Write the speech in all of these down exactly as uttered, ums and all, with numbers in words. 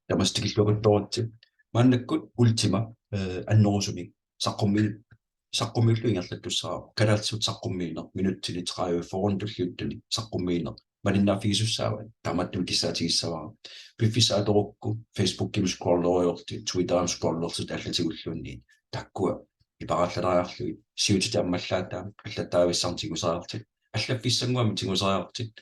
Tamassi tikilluakuttooritsi. Maannakkut Ultima, eh, annerusumik saqqummi-, saqqummiullugu ingerlattussaavoq. Kalaallisut saqqummiineq minutsini tredive fyrre tulliuttuni saqqummiineq malinnaaffigisussaavat. Taamaattumik kissaatigissavara. Piffissaq atorukku Facebookimi scrolleriarlutit, Twitterimi scrollerlutit allatigulluunniit. Taakkua ipaarallalaariarlugit. Siutit ammallaataat allattaavissannik tigusariarlutit. Allaffissannguamik tigusariarlutit.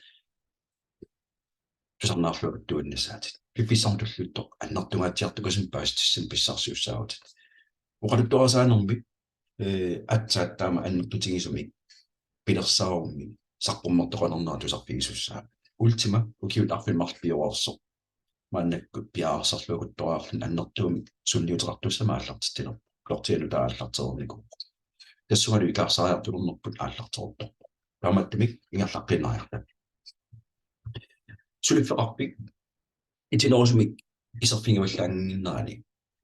Tusarnaarluartuinnassaatit. Piffissami tulliuttumi annertungaatsiartukasimmik paasissutissamik pissarsiussaavutit. Oqaluttuarisaanermi, eh, aatsaat taama annertutigisumik pilersaarummi saqqummertoqarnera tusarfigisussaavat. Ultima ukiut arfineq-marluk pioreersoq. Maannakkut piareersarluakuttoriarluni annertuumik sunniuteqartussamik aallartitsilerpoq. Blockchainip taava aallartereernikuuvoq. Tassungalu ikaarsaariartulernerput aallarteruttorpoq. Taamaattumik ingerlaqqiinnariarta. Suliffeqarfik itinerusumik iserfigivallaannginnerani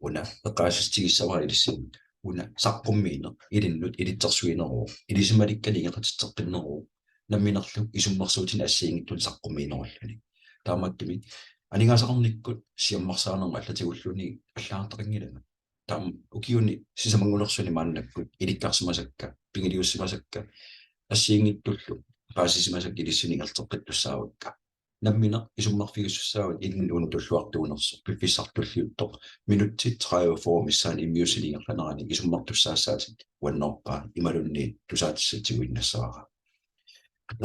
una eqqaasitsissutigissavara ilissinnut, una saqqummiineq ilinnut ilitsersuineruvoq, ilisimalikkani ingerlatitseqqinneruvoq, namminerlu isummersuutinik assigiinngitsunik saqqummiinerulluni. Taamaattumik aningaasaqarnikkut siammarsaanermut allatigulluunniit allagartaqanngilanga. Taama ukiuni sisamanngornerani maannakkut ilikkarsimasakka, pigiliussimasakka, assigiinngitsullu paasisimasakka ilissinnut ingerlateqqittussaavakka. Nammineq isummerfigisussaavat ilinnut una tulluartuunersoq, piffissaq tulliuttoq minutsit tredive fyrre missaani immiussineq ingerlanerani isummertussaassaatit uannoorpaa imaluunniit tusaatissatiguinnassavara.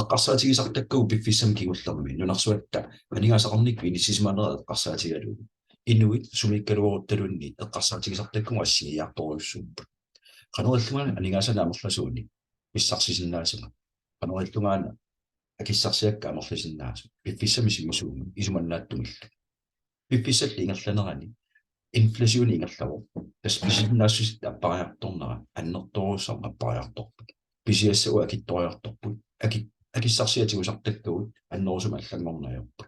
Eqqarsaatigisartakkagut piffissami kingullermi nunarsuatta aningaasaqarnikkut inissisimanerat eqqarsaatigalugu. Inuit sumiikkaluaruttaluunniit eqqarsaatigisartakkagut assigiiartorujussuupput. Qanoq ililluta aningaasanik amerlasuunik pissarsisinnaasunga. Qanoq ililluta akissarsiakka amerlisinnaasut. Piffissami sivisuumik isumannaattumillu. Piffissalli ingerlanerani inflationi ingerlavoq. Tassa pisisinnaassuseq appariartornera annertoorujussuarmik appariartorpoq. Pisiassat akitsoriartorput. Aki-, akissarsiat tigusartakkagut annerusumik allanngorneq ajorput.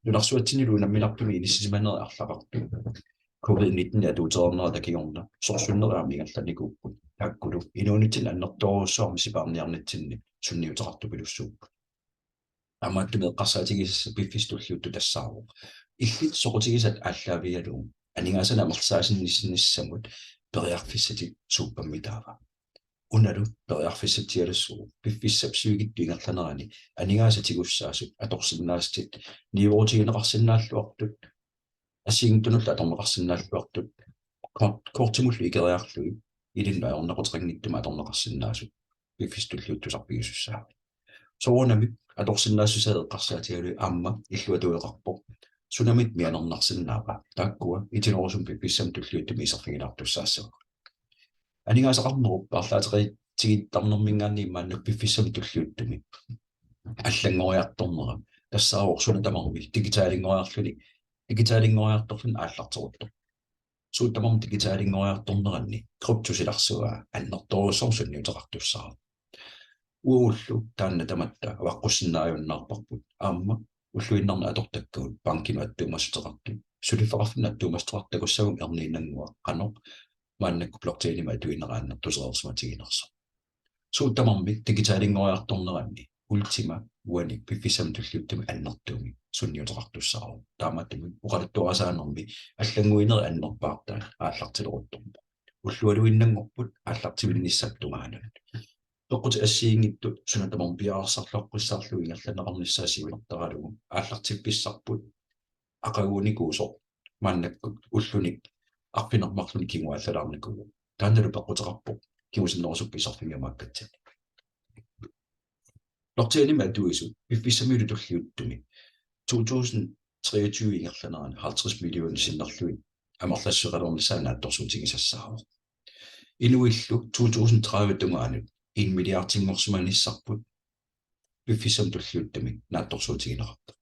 Nunarsuatsinnilu unamminartumik inissisimanerit arlaqartut covid nitten atuutereernerata kingorna sorsunnerit aamma ingerlanikuupput. Taakkulu inuunitsinni annertoorujussuarmik sipaarniarnitsinni sunniuteqartupilussuupput. Taamaattumik eqqarsaatigisassaq piffissami tulliuttumi tassaavoq: Illit soqutigisat aallaavigalugu aningaasanik amerlisaasinnissamut periarfissatit suuppammitaava? Unalu periarfissatsialassuuvoq piffissap sivikitsup ingerlanerani aningaasat tigussaasut atorsinnaasatit niuerutigineqarsinnaalluartut, assigiinngitsunullu atorneqarsinnaalluartut, kort-, kortimullu ikeriarlugit ilinnut ajornaquteqanngitsumik atorneqarsinnaasut piffissami tulliuttumi tusarfigisussaavat. Soorunami atorsinnaassusaa eqqarsaatigalugu aamma illuatungaatsiarpoq: Sunamita mianernarsinnaava? Taakkua itinerusumik piffissami tulliuttumi iserfigilaartussaassavagut. Aningaasaqarnerup paarlaateqatigiittarnermiingaanniit maanna piffissami tulliuttumi allanngoriartornera tassaavoq suna tamarmi digitalinngoriarluni, digitalinngoriartorluni aallarteruttorpoq. Suut tamarmik digitalinngoriartorneranni kryptop silarsuaa annertoorujussuarmik sunniuteqartussaavoq. Uagullu taanna tamatta avaqqussinnaajunnaarparput aamma ulluinnarni atortakkagut bankinut attuumassuteqartut, suliffeqarfinnut attuumassuteqartut takussavagut erniinnannguaq qanoq maannakkut blockchainimik atuineq annertusereersimatiginersoq. Suut tamarmik digitalinngoriartorneranni Ultima uani piffissami tulliuttumi annertuumik sunniuteqartussaavoq. Taamaattumik oqaluttuarisaanermi allannguinerit annerpaartaat aallartileruttorpoq. Ullualuinnanngorput aallartivinnissap tungaanut. Peqqutit assigiinngitsut suna tamarmi piareersarluaqqissaarlugu ingerlanneqarnissaa siunertaralugu aallartippissarput aqaguunikuusoq maannakkut ullunik arfineq-marlunnik kinguaallalaarnikuuvoq. Taannalu peqquteqarpoq kingusinnerusukkut iserfigiumaakkatsinnik. Blockchainimik atuisut piffissamilu tulliuttumi to tusind treogtyve ingerlanerani halvtreds millionit sinnerlugit amerlassuseqalernissaa naatsorsuutigisassaavoq. Inuillu to tusind tredive tungaanut en milliardinngorsimanissarput piffissami tulliuttumi naatsorsuutigineqarpoq.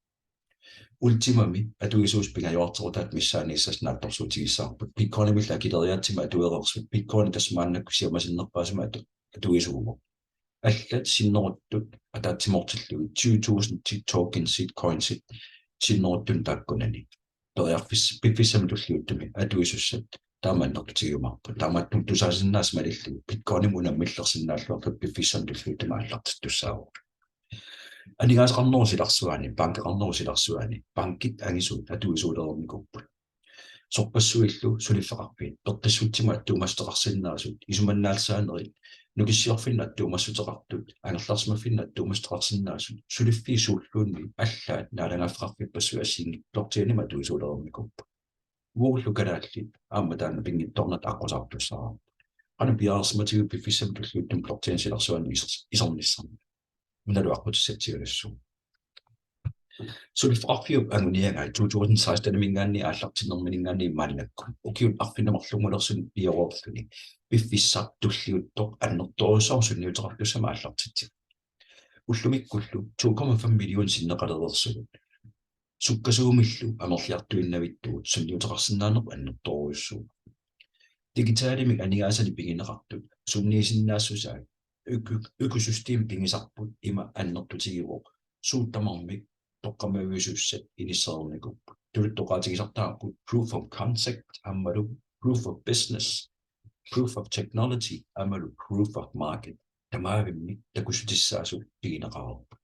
Ultimami atuisuusut pingajuarterutaat missaaniissasoq naatsorsuutigissavarput. Bitcoinimillu akileriaatsimik atuereersut. Bitcoin tassa maannakkut siammasinnerpaasumik atu-, atuisuuvoq. Allat sinneruttut ataatsimoortillugit tyve tusind tokensit, coinsit sinneruttunut taakkunani periarfis-, piffissami tulliuttumi atuisussat taama annertutigiumaarput. Taamaattumik tusaasinnaasat malillugu Bitcoinimut unammillersinnaalluarlugu piffissami tulliuttumi aallartittussaavoq. Aningaasaqarnerup silarsuaani, bankeqarnerup silarsuaani, bankit angisuut atuisuulereernikuupput. Sorpassuillu suliffeqarfiit peqqissutsimut attuumassuteqarsinnaasut, isumannaallisaanerit nukissiorfinnut attuumassuteqartut, angerlarsimaffinnut attuumassuteqarsinnaasut, suliffiit suulluunniit allaat naalagaaffeqarfippassuit assigiinngitsut blockchainimik atuisuulerernikuupput. Uagullu kalaallit aamma taanna pinngitsoornata aqqusaartussaavarput. Qanoq piareersimatigiuk piffissami tulliuttumi blockchain silarsuanut isers-, isernissamut? Unalu aqqutissatsialassuuvoq. Suliffeqarfiup anguniagai to tusind seksten-imiingaanniit aallartinnermiingaanniit maannakkut ukiut arfineq-marlunngulersuni pioreerluni piffissaq tulliuttoq annertoorujussuarmik sunniuteqartussamik aallartitsivoq. Ullumikkullu to komma fem million sinneqalereersugut. Sukkasuumillu amerliartuinnavittugut sunniuteqarsinnaaneq annertoorujussuuvoq. Digitalimik aningaasanik pigineqartut sunniisinnaassusaat øko-, økosystem pigisarput ima annertutigivoq, suut tamarmik toqqammaviusussat inissereernikuupput. Tuluttut oqaatigisartagarput proof of concept aammalu proof of business, proof of technology aammalu proof of market. Tamaavimmik takussutissaasut pigineqareerput.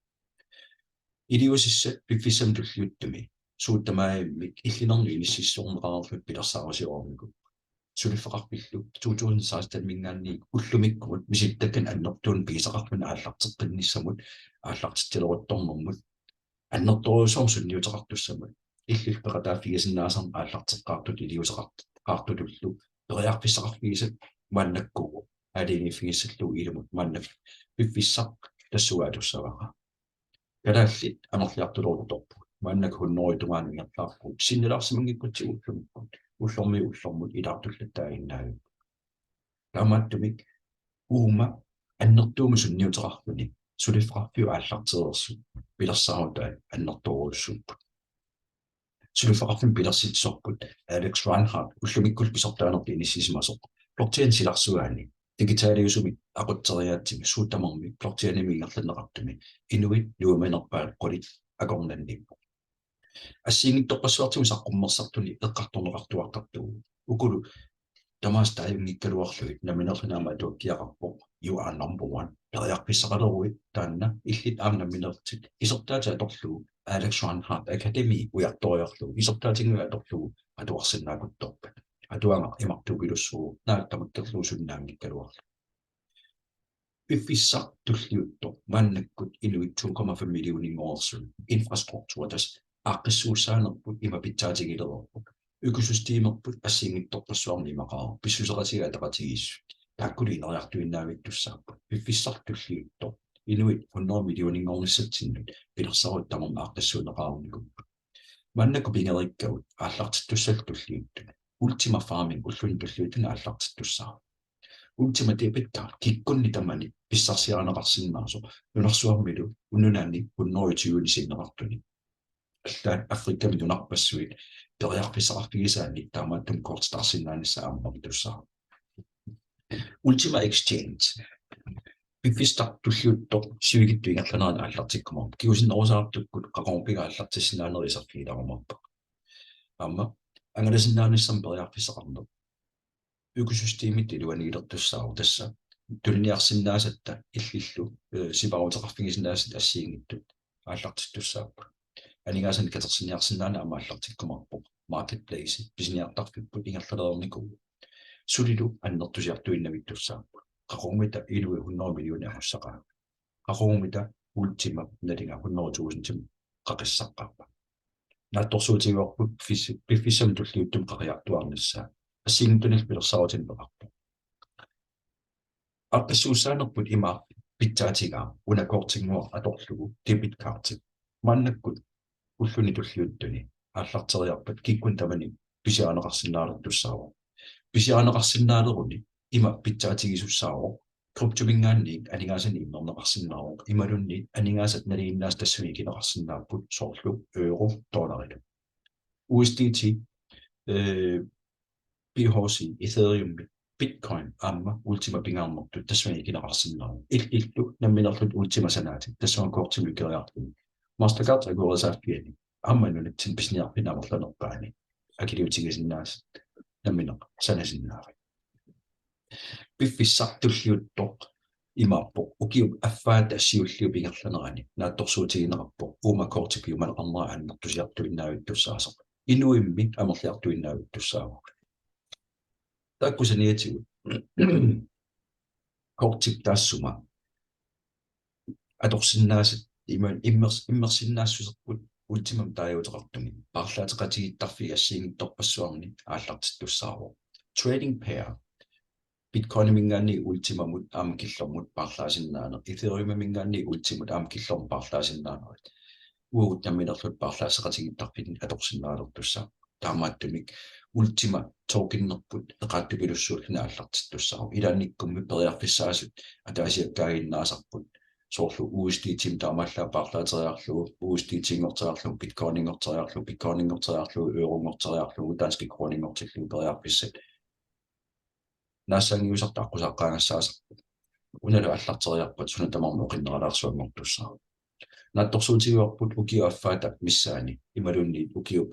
Iliuusissat piffissami tulliuttumi suut tamaavimmik illinernut inississorneqareerluni pilersaarusioreernikuupput. Suliffeqarfillu to tusind seksten-imiingaanniit ullumikkumut misilittakkani annertuumik pigisaqarluni aallarteqqinnissamut, aallartitsileruttornermut, annertoorujussuarmik sunniuteqartussamut, illit peqataaffigisinnaasannik aallarteqqaartutut iliuuseqart-, -qaartutullu periarfissaqarfigisat maannakkuuvoq aalajangiiffigissallugu ilumut maanna piffissaq tassunga atussavara. Kalaallit amerliartuleruttorpugut. Maannakkut hundrede tungaanut ingerlaarpugut. Sinnilaarsimanngikkutsigu ullumikkut, ullormiit ullormut ilaartullattaaginnaavipput. Taamaattumik uuma annertuumik sunniuteqarluni suliffeqarfiup aallartereersut pilersaarutai annertoorujussuupput. Suliffeqarfimmik pilersitsisorput Alex Reinhardt ullumikkullu pisortaanertut inissisimasoq blockchain silarsuaani digitaliusumik aqutseriaatsimi suut tamarmik blockchainimik ingerlanneqartumi inuit nuimanerpaat qulit akornanniippoq. Assigiinngitsorpassuartigut saqqummersartuni eqqartorneqartuartartuuvoq. Ukulu tamaasa taajunngikkaluarlugit nammineerluni aamma atuakkiaqarpoq: You are number one. Periarfissaqaleruit taanna illit aamma nammineerlutit. Isertaatit atorlugu Alex Reinhardt Academy ujartoriarlugu, isertaatinnguit atorlugu atuarsinnaakuttorpat. Atuagaq imartuupilussuuvoq, naak tamakkerlugu sunnaanngikkaluarlugu. Piffissaq tulliuttoq maannakkut inuit to komma fem millioninngorsuit infrastruktur, tassa aaqqissuussaanerput ima pitsaatigilereerpoq. Økosystemerput assigiinngitsorpassuarnik imaqareerpoq, pissuseqatigiit ataqatigiissut. Taakkulu ineriartuinnavittussaapput. Piffissaq tulliuttoq inuit hundrede millioninngornissatsinnut pilersaarutit tamarmik aaqqissuunneqareernikuupput. Maannakkut pigeriikkagut aallartittussallu tulliuttuni. Ultima Farming ulluni tulliuttuni aallartittussaavoq. Ultima Debit Card kikkunnit tamanit pissarsiarineqarsinnaasoq, nunarsuarmilu unnuk nunani hundrede tyveni sinneqartuni. Allaat Afrikami nunarpassuit periarfissaqarfigisaannik taamaattumik kortitarsinnaanissaa aamma avitussaavoq. Ultima Exchange piffissaq tulliuttoq sivikitsup ingerlanerani aallartikkumaarpoq. Kingusinnerusaartukkut qaqugumut piga aallartissinnaanerit iserfigilaarumaarpakka. Aamma angalasinnaanissamut periarfissaqarneq økosystemitta iluaniilertussaavoq, tassa tuniniarsinnaasatta illillu, eh, sipaaruteqarfigisinnaasatta assigiinngitsut aallartittussaapput. Aningaasanik katersiniarsinnaaneq aamma aallartikkumaarpoq. Marketplace pisiniartarfipput ingerlalereernikuuvoq. Sulilu annertusiartuinnavittussaapput. Qaqugumita inuit hundrede millioner angussaqaat? Qaqugumita Ultimap nalinga hundrede tusindimut qaqissaqqaarpa? Naatsorsuutigaarput piffis-, piffissami tulliuttumi qaqeriartuaarnissaa. Assigiinngitsunillu pilersaarutinik peqarpoq. Aaqqissuussaanerput ima pitsaatigaa una kortinnguaq atorlugu debit cardi. Maannakkut ulluni tulliuttuni aallarteriarpat kikkunnit tamanit pisiarineqarsinnaalertussaavoq. Pisiarineqarsinnaaleruni ima pitsaatigisussaavoq kryptomiingaanniit aningaasanik immerneqarsinnaavoq, imaluunniit aningaasat nalinginnaasut tassunga ikineqarsinnaapput, soorlu euro, dollarilu. U S D T, eh, B H C, Ethereum, Bitcoin aamma Ultima pingaarnertut tassunga ikineqarsinnaavoq. Illillu nammineerlutit Ultima sanaatit tassunga kortimut ikeriarlugit Mastercard akuerisaaffiani aamma nunatsinni pisiniarfinni amerlanerpaani akiliutigisinnaasat nammineq sanasinnaavat. Piffissaq tulliuttoq imaappoq ukiup affaata siulliup ingerlanerani naatsorsuutigineqarpoq uuma korti piumaneqarnera annertusiartuinnavittussaasoq. inuimmi amerliartuinnavittussaavoq. Taakku saniatigut kortip taassuma atorsinnaasat ima-, immers-, immersinnaassuserput Ultimamik taaguuteqartumik paarlaateqatigiittarfiit assigiinngitsorpassuarni aallartittussaavoq. Trading pair. Bitcoiniminngaanniit Ultimamut aamma killormut paarlaasinnaaneq, Ethereumiminngaanniit Ultimamut aamma killormut paarlaasinnaanerit. Uagut nammineerluta paarlaasseqatigiittarfinni atorsinnaalertussaapput. Taamaattumik Ultima tokenerput eqaatsupilussuulluni aallartittussaavoq. Ilaannikkummi periarfissaasut ataasiakkaaginnaasarput. Soorlu U S D T-mik taamaallaat paarlaateriarlugu, U S D T-nngorteriarlugu, Bitcoininngorteriarlugu, Bitcoininngorteriarlugu, euronngorteriarlugu, danskit kroninngortillugu periarfissat naassaanngiusartut aqqusaaqqaagassaasarput. Unalu aallarteriarpat suna tamarmi oqinneralaarsuanngortussaavoq. Naatsorsuutigaarput ukiup affaata missaani imaluunniit ukiup,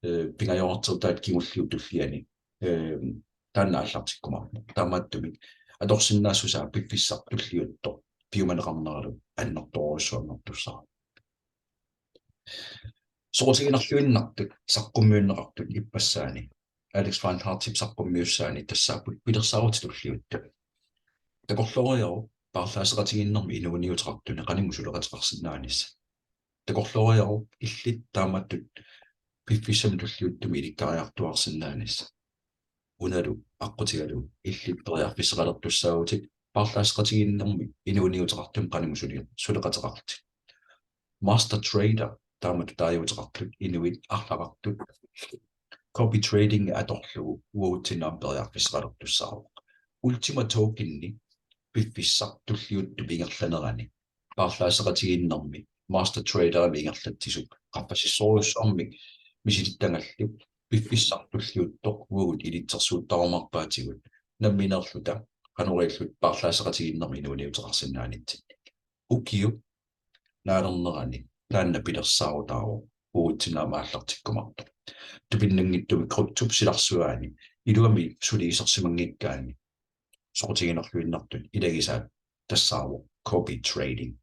eh, pingajorartertaata kingulliup tulliani, eh, taanna aallartikkumaarpoq. Taamaattumik atorsinnaassusaa piffissaq tulliuttoq piumaneqarneralu annertoorujussuanngortussaavoq. Soqutiginarluinnartut saqqummiunneqartut ippassaani Alex Reinhardtip saqqummiussaani tassaapput pilersaarutit tulliuttut. Takorlooriaruk paarlaasseqatigiinnermi inuuniuteqartuni qanimut suleqateqarsinnaanissat. Takorlooriaruk illit taamatut piffissami tulliuttumi ilikkariartuaarsinnaanissat. Unalu aqqutigalugu illit periarfissaqalertussaavutit paarlaasseqatigiinnermi inuuniuteqartumi qanimut suli-, suleqateqarlutit. Master Trader taamatut taaguuteqartut inuit arlaqartut copy trading atorlugu uagutsinnut aamma periarfissaqalertussaavoq. Ultima Tokeni piffissaq tulliuttup ingerlanerani paarlaasseqatigiinnermi Master Traderimik ingerlatsisup qaffasissorujussuarmik misilittagallu piffissaq tulliuttoq uagut ilitsersuuttarumaarpaatigut nammineerluta qanoq ililluta paarlaasseqatigiinnermi inuuniuteqarsinnaanitsinni. Ukiup naalernerani taanna pilersaarutaavoq uagutsinnut aamma aallartikkumaartoq. Tupinnanngitsumik kryptop silarsuaani iluamik suli isersimanngikkaanni soqutiginarluinnartut ilagisaat tassaavoq copy trading.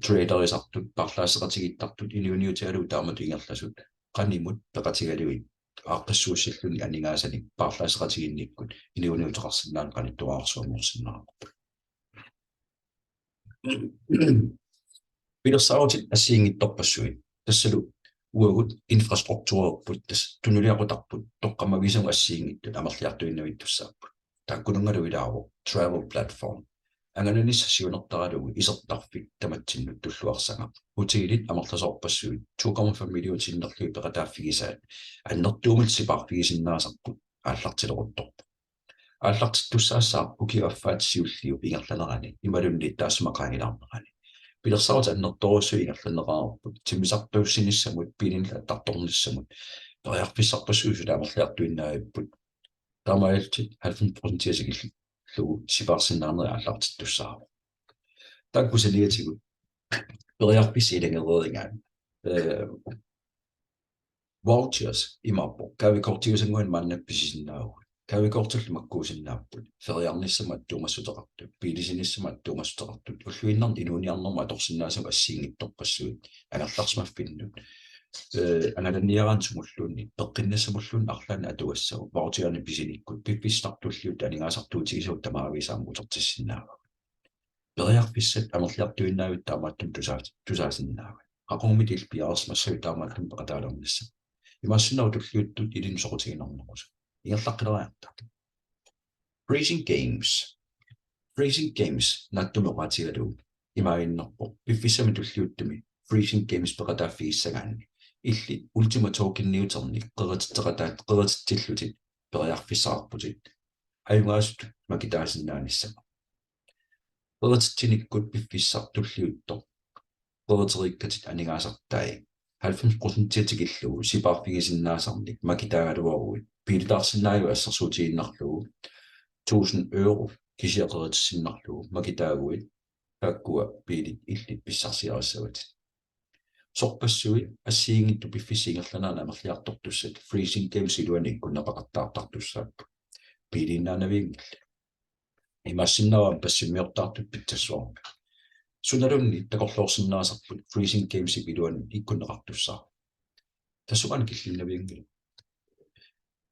Traderisartut, paarlaasseqatigiittartut, inuuniutigalugu taamatut ingerlasut qanimut peqatigalugit aaqqissuussilluni aningaasanik paarlaasseqatigiinnikkut inuuniuteqarsinnaaneq qanittuararsuanngorsinnaavarput. Pilersaarutit assigiinngitsorpassuit. Tassalu uagut infrastrukturerput tassa tunuliaqutarput toqqammaviusamik assigiinngitsut amerliartuinnavittussaapput. Taakkununngalu ilaavoq travel platform. Angalanissaq siunertaralugu isertarfik tamatsinnut tulluarsagaq. Hotelit amerlasoorpassuit to komma fem millionit sinnerlugit peqataaffigisaat annertuumik sipaarfigisinnaasarput aallartileruttorpoq. Aallartittussaassaaq ukiup affaata siulliup ingerlanerani imaluunniit taassuma qaangilaarnerani. Pilersaarutit annertoorujussuit ingerlanneqareerput, timmisartuussinissamut, biilinillu attartornissamut, periarfissarpassuit suli amerliartuinnavipput. Taamaalillutit halvfems procent tikillugu sipaarsinnaanerit aallartittussaavoq. Taakku saniatigut periarfissat ilagereerigaat, eh, vouchers imaappoq, gavekortiusannguanik maannakkut pisisinnaavugut. Gavekortillu makkuusinnaapput, feriarnissamut attuumassuteqartut, biilisinissamut attuumassuteqartut, ulluinnarni inuuniarnermut atorsinnaasavut assigiinngitsorpassuit, angerlarsimaffinnut, eh, angalaniaraanni sumulluunniit, peqqinnassamulluunniit arlaannik atugassavut, voucherinik pisinikkut, piffissaq tulliuttoq aningaasartuutigisavut tamaavisa aamma utertissinnaavagut. Periarfissat amerliartuinnavittat taamaattumik tusaa-, tusaasinnaavat. Qaqugumut illit piareersimassavit taamaattumik peqataalernissaq. Imaassinnaavoq tulliuttut ilinnut soqutiginarnerusut. Ingerlaqqileriarta. Freezing Games. Freezing Games naatsumik oqaatigalugu imaaginnarpoq piffissami tulliuttumi Freezing Games peqataaffigissagaanni illit Ultima Tokeniuternik qerititseqataat-, qerititsillutit periarfissaqarputit. Ajugaasutut makitaasinnaanissamut. Qerititsinikkut piffissaq tulliuttoq qeriteriikkatit aningaasartai halvfems procent tikillugu sipaarfigisinnaasarnik makitaagaluaruit, biilitaarsinnaajuit assersuutigiinnarlugu tusind euro kisiat qeritissinnarlugu makitaaguit, taakkua biilit illit pissarsiarissavatit. Sorpassuit assigiinngitsut piffissap ingerlanerani amerliartortussat Freezing Games iluani ikkunneqaqattaartartussaapput. Biiliinnaanavianngillat. Imaassinnaavoq aamma passimmiortaartut pitsassuarmik. Sunaluunniit takorloorsinnaasarput Freezing Gamesip iluani ikkunneqartussaavoq. Tassunga killinnavianngilaq.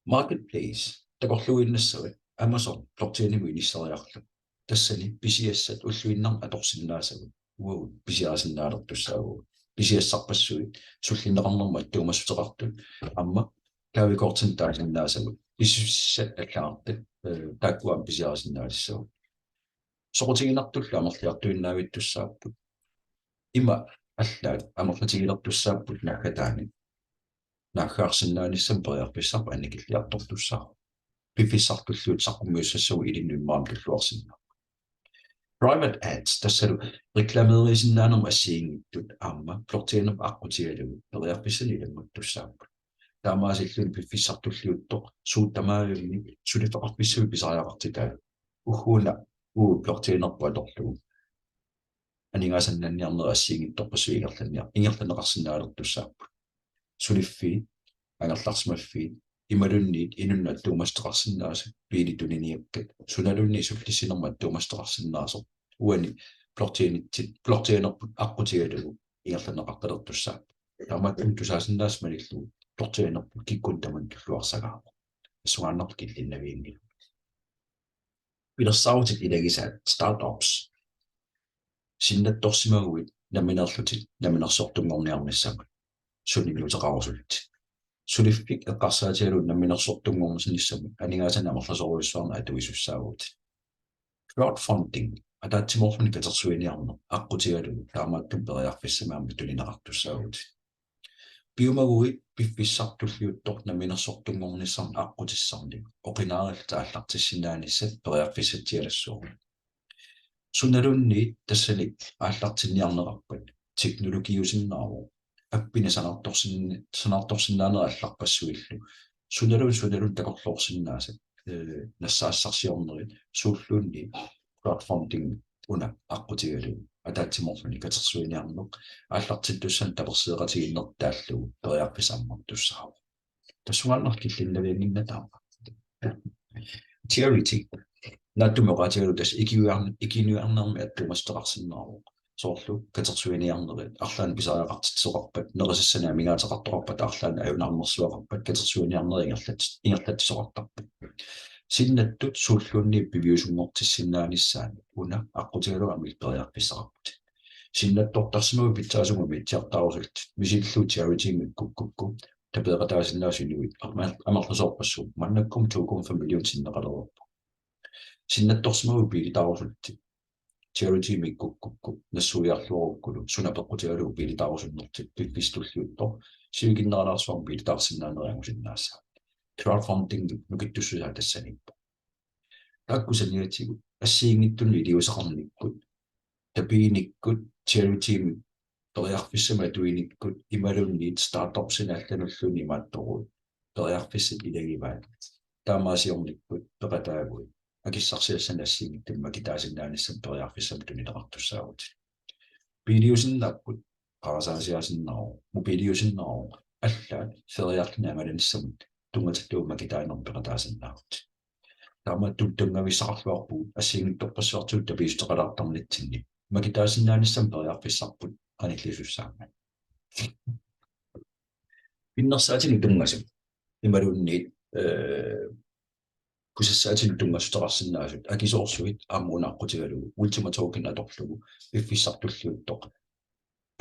Marketplace takorluuinnassavat Amazon blockchainimut inisseriarlugu. Tassani pisiassat ulluinnarni atorsinnaasagut uagut pisiarisinnaalertussaavugut. Pisiassarpassuit sullinneqarnermut attuumassuteqartut aamma gavekortinik taasinnaasagut. Pisussat allagartat, eh, taakkua aamma pisiarisinnaalissavagut. Soqutiginartullu amerliartuinnavittussaapput. Ima allaat amerlatigilertussaapput naggataani. Naaggaarsinnaanissamut periarfissarput annikilliartortussaavoq. Piffissaq tulliuttoq saqqummiussassagut ilinnut immaqa aamma tulluarsinnaapput. Private ads, tassalu reklameerisinnaanermut assigiinngitsut aamma blockchainip aqqutigalugu periarfissanik ilannguttussaapput. Taamaasilluni piffissaq tulliuttoq suut tamarmik suliffeqarfissuit pisariaqartitaat. Ugguuna uagut blockchainerput atorlugu aningaasanniarnerit assigiinngitsorpassuit ingerlanniar-, ingerlanneqarsinnaalertussaapput. Suliffiit, angerlarsimaffiit, imaluunniit inunnut attuumassuteqarsinnaasut, biilit tuniniakkat, sunaluunniit sullissinermut attuumassuteqarsinnaasoq. Uani blockchainitsit, blockchainerput aqqutigalugu ingerlanneqartalertussaapput. Taamaattumik tusaasinnaasat malillugu blockchainerput kikkunnut tamanut tulluarsagaavoq. Tassungaannaq killinnavianngilaq. Pilersaarutit ilagisaat, startups. Sinnattorsimaguit nammineerlutit namminersortunngorniarnissamut sunniuteqarusullutit. Suliffik eqqarsaatigalugu namminersortunngornissamut aningaasanik amerlasoorujussuarnik atuisussaavugut. Crowdfunding, ataatsimoorluni katersuiniarneq aqqutigalugu taamaattumik periarfissamik aamma tunineqartussaavugut. Piumaguit piffissaq tulliuttoq namminersortunngornissamut aqqutissarnik oqinaarillutit aallartissinnaanissat periarfissatsialassuugut. Sunaluunniit tassani aallartinniarneqarpat teknologiusinnaavoq, appinik sanaartorsin-, sanaartorsinnaanerit allarpassuillu. Sunaluunniit, sunaluunniit takorloorsinnaasat, eh, nassaassarsiornerit, suulluunniit crowdfunding una aqqutigalugu ataatsimoorluni katersuiniarneq aallartittussanut taperseeqatigiinnertut taallugu periarfissaq ammartussaavoq. Tassungaannaq killinnavianngilaq taama. Charity. Naatsumik oqaatigalugu tassa ikiuiarn-, ikiuiarnermik attuumassuteqarsinnaavoq. Soorlu katersuiniarnerit, arlaannik pisariaqartitsisoqarpat, nerisassanik amigaateqartoqarpat, arlaannik ajunaarnersuaqarpat, katersuiniarnerit ingerlat-, ingerlatsisoqartarput. Sinnattut suulluunniit piviusunngortissinnaanissaanut una aqqutigalugu aamma periarfissaqarputit. Sinnattortarsimaguit pitsaasumut mitsiartaarusullutit, misilillugu charity-mik ikkukkukku tapeeqataasinnaasut inuit amer-, amerlasoorpassuit, maannakkut to komma fem millionit sinneqalereerput. Sinnattorsimaguit biilitaarusullutit, charity-mik ikkukkukku nassuiarluarukkulu suna peqqutigalugu biilitaarusunnerlutit piffissaq tulliuttoq sivikinneralaarsuarmik biilitaarsinnaanerit angusinnaassavat. Crowdfunding nukittussusaa tassaniippoq. Taakku saniatigut assigiinngitsunut iliuuseqarnikkut, tapiinikkut, charity-mik periarfissamik atuinikkut imaluunniit startupsinik allanulluunniit imaattorujuit periarfissat ilagivaat. Taamaasiornikkut peqataaguit akissarsiassanik assigiinngitsunik makitaasinnaanissamut periarfissamik tunineqartussaavutit. Biiliusinnaapput, qarasaasiaasinnaavoq, mobiiliusinnaavoq, allaat feriarluni angalanissamut tunngatillugu makitaanermut peqataasinnaavutit. Taamaattumik tunngavissaqarluarpugut assigiinngitsorpassuartigut tapiissuteqalaartarnitsinni makitaasinnaanissamut periarfissarput qanillisussaammat. Pinnersaatinut tunngasut imaluunniit, eh, kusassaatinut tunngassuteqarsinnaasut akisoorsuit aamma una aqqutigalugu Ultima Token atorlugu piffissaq tulliuttoq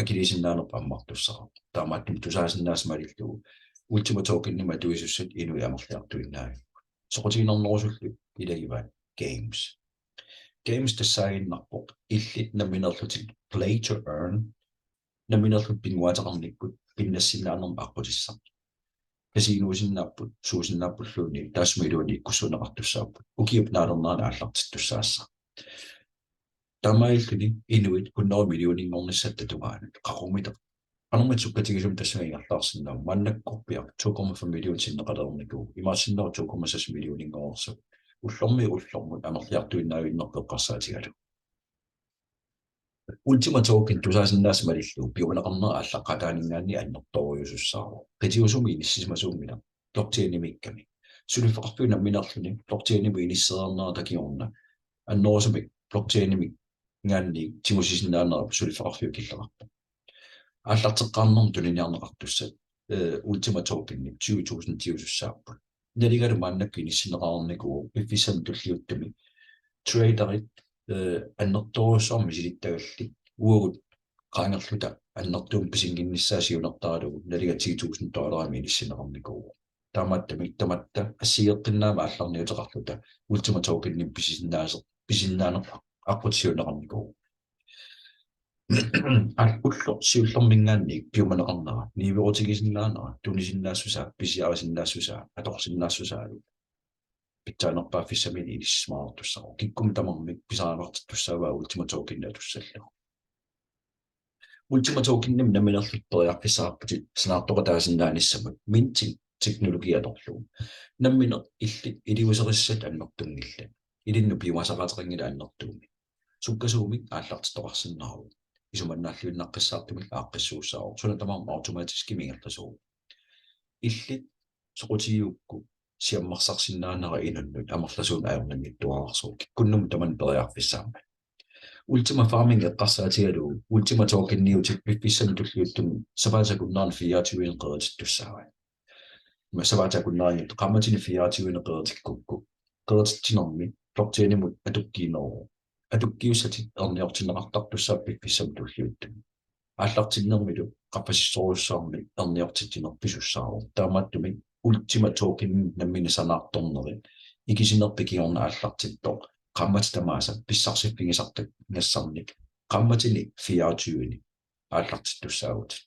akiliisinnaanerput ammartussaavoq. Taamaattumik tusaasinnaasat malillugu Ultima Tokenimik atuisussat inuit amerliartuinnavipput. Soqutiginarnerusullu ilagivaat games. Games tassaaginnarpoq illit nammineerlutit play to earn, nammineerlutit pinnguaateqarnikkut pinnassinnaanermut aqqutissaq. Kasiinuusinnaapput, suusinnaappulluunniit taassuma iluani ikkussuunneqartussaapput. Ukiup naalernerani aallartittussaassaaq. Taamaalilluni inuit hundrede millioninngornissaata tungaanut qaqugumita qanormita sukkatigisumik tassunga ingerlaarsinnaammat, maannakkorpiaq to komma fem million sinneqalereernikuuvoq, imaassinnaavoq to komma seks millioninngornersoq ullormiit ullormut amerliartuinnavinnerput eqqarsaatigalugu. Ultima Token tusaasinnaasat malillugu piumaneqarnera aallaqqaataaninngaanniit annertoorujussuussaavoq. Qitiusumi inissisimasuunngilaq blockchainimiikkami. Suliffeqarfiup nammineerluni blockchainimut inissereernerata kingorna annerusumik blockchainimiinngaanniit tigusisinnaaneq suliffeqarfiup killeqarpoq. Aallarteqqaarnermut tuniniarneqartussat eh, Ultima Tokenip tyve tusindiusussaapput. Nalingalu maannakkut inissinneqarnikuuvoq piffissami tulliuttumi traderit, eh, annertoorujussuarmik misilittagallit uagut qaangerluta annertuumik pisinnginnissaa siunertaralugu nalinga ti tusind dollarimik inissinneqarnikuuvoq. Taamaattumik tamatta assigeeqqinnaamik aallarniuteqarluta Ultima Tokenimik pisinnaaseq, pisinnaaneq aqqutissiuunneqarnikuuvoq. Al-, ulloq siullermiingaanniit piumaneqarnera, niuerutigisinnaanera, tunisinnaassusaa, pisiarisinnaassusaa, atorsinnaassusaalu pitsaanerpaaffissamini inissisimaqartussaavoq. Kikkunnut tamarmik pisariaqartittussaavaa Ultima Token atussallugu. Ultima Tokenimik nammineerlutit periarfissaqarputit sanaartoqataasinnaanissamut, minting teknologi atorlugu. Nammineq illit iliuuserissat annertunngillat. Ilinnut piumasaqaateqanngilaq annertuumik. Sukkasuumik aallartittoqarsinnaavoq. Isumannaalluinnaqqissaartumillu aaqqissuussaavoq. Suna tamarmi automatiskimik ingerlasuuvoq. Illit soqutigigukku siammarsarsinnaanera inunnut amerlasuunik ajornanngitsuararsuuvoq. Kikkunnummi tamanna periarfissaammat. Ultima Farming eqqarsaatigalugu Ultima Tokeniutit piffissami tulliuttumi sapaatip akunnerani fireogtyve qeritittussaavat. Ima sapaatip akunnerani qaammatini fireogtyve qeritikkukku, qerititsinermi blockchainimut atukkiineruvoq. Atukkiussatit erniortinneqartartussaapput piffissami tulliuttumi. Aallartinnermilu qaffasissorujussuarmik erniortitsineq pisussaavoq. Taamaattumik Ultima Tokenimik nammineq sanaartornerit ikisinerpit kingorna aallartittoq qaammatit tamaasa pissarsiffigisartagassarnik qaammatini fireogtyveni aallartittussaavutit.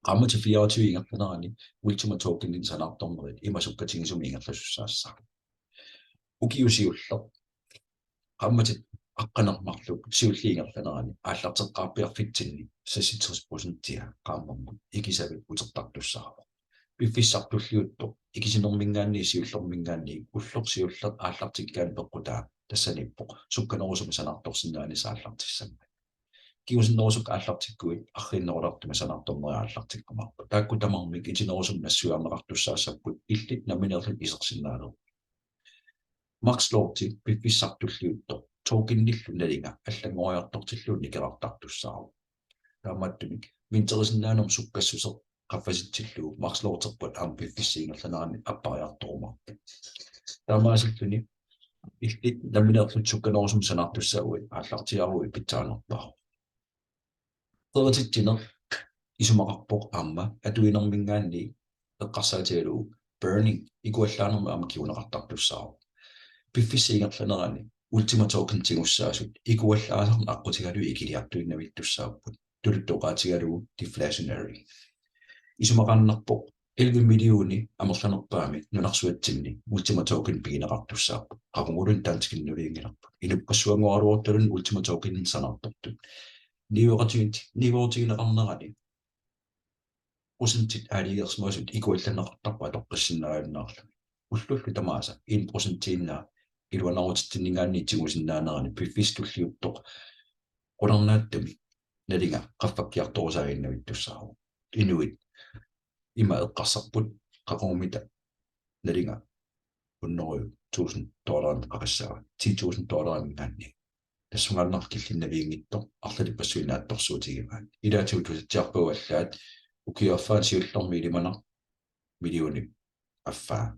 Qaammatini fireogtyve ingerlanerani Ultima Tokenimik sanaartornerit ima sukkatigisumik ingerlasussaassaaq. Ukiut siulliit qaammatit aqqaneq-marluk siulliit ingerlaneranni aallarteqqaarpiarfitsinni seksogtres procentia qaammammut ikisavik utertartussaavoq. Piffissaq tulliuttoq ikisinermiingaanniit siullermiingaanniit ulloq siulleq aallartikkaanni peqqutaa tassaniippoq sukkanerusumik sanaartorsinnaanissaq aallartissammat. Kingusinnerusukkut aallartikkuit arriinnerulaartumik sanaartornerit aallartikkumaarput. Taakku tamarmik itinerusumik nassuiarneqartussaassapput illit nammineerlutit isersinnaanerit. Max Loadi piffissaq tulliuttoq tokenillu nalinga allanngoriartortillugu nikerartartussaavoq. Taamaattumik minterisinnaanermut sukkassuseq qaffasitsillugu Max Loaderput aamma piffissap ingerlanerani appariartorumaarpoq. Taamaasilluni illit nammineerlutit sukkanerusumik sanaartussaaguit aallartiaaruit pitsaanerpaavoq. Qerititsineq isumaqarpoq aamma atuinermiingaanniit eqqarsaatigalugu burning ikuallaanermut aamma kinguneqartartussaavoq. Piffissap ingerlanerani Ultima Token tigussaasut ikuallaasarneq aqqutigalugu ikiliartuinnavittussaapput. Tuluttut oqaatigalugu deflationary. Isumaqarpoq elleve millioner amerlanerpaamik nunarsuatsinni Ultima Token pigineqartussaapput. Qaquguluni danskit nuliinngilarput. Inuppassuanngoraluartuluni Ultima Tokenit sanaartortut. Niueqatigiit, niueqatigineqarnerani procentit aalajangersimasut ikuallanneqartarput atoqqissinnaajunnaarlugit. Ullullu tamaasa en procentiinnaq iluanaarutitsinniingaanniit tigusinnaanerani piffissaq tulliuttoq qularnaatsumik nalinga qaffakkiartorusaaginnavittussaavoq. Inuit ima eqqarsarput qaqugumita nalinga hundrede tusind dollarimut qaqissaavat, ti tusind dollarimiingaanniit. Tassungaannaq killinnavianngitsoq arlalippassuit naatsorsuutigivaat. Ilaatigut tusatsiarpagut allaat ukiup affaani siullermi ilimanarpoq millionip affaa.